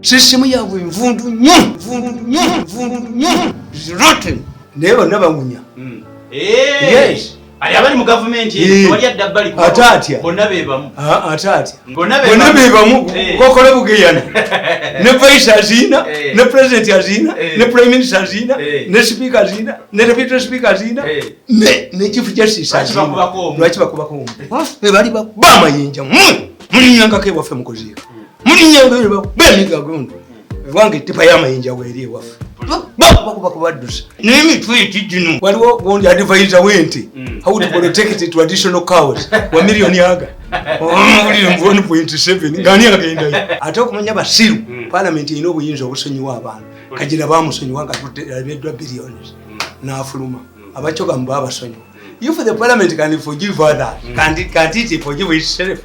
System yaabwe nvundu nnyo, nvundu nnyo, nvundu nnyo, rotten, naye bonna bawunya. Yes. Ali abali mu gavumenti tewali adda bbali. Ate atya? Bonna be bamu. Ah, ate atya? Bonna be bonna bamu. Be bamu. Kokole bugeyana ne vice aziina, ne president aziina, ne prime minister aziina, ne speaker aziina, ne deputy speaker aziina, ne chief justice Lwaki aziina. bakubako omu? Lwaki bakubako omu? Bali bakuba amayinja, mmwe mulinyangako ewaffe mukuziika, mulinyanga bakuba emigagondo ewange, ettipa y'amayinja weeri ewaffe, bakubakuba kubaddusa n'emitwe eti gino. Waliwo gundi advisor w'ente, how to protect traditional cows, wa miliyoni aga owulire mu 1.7 ngani agendayo. Ate okumanya basiru, parliament erina obuyinza obusonyiwa abantu. Kagira bamusonyiwa nga abeddwa billions n'afuluma. Abacogamu babasonyiwa. If the parliament can forgive others, can't it forgive itself?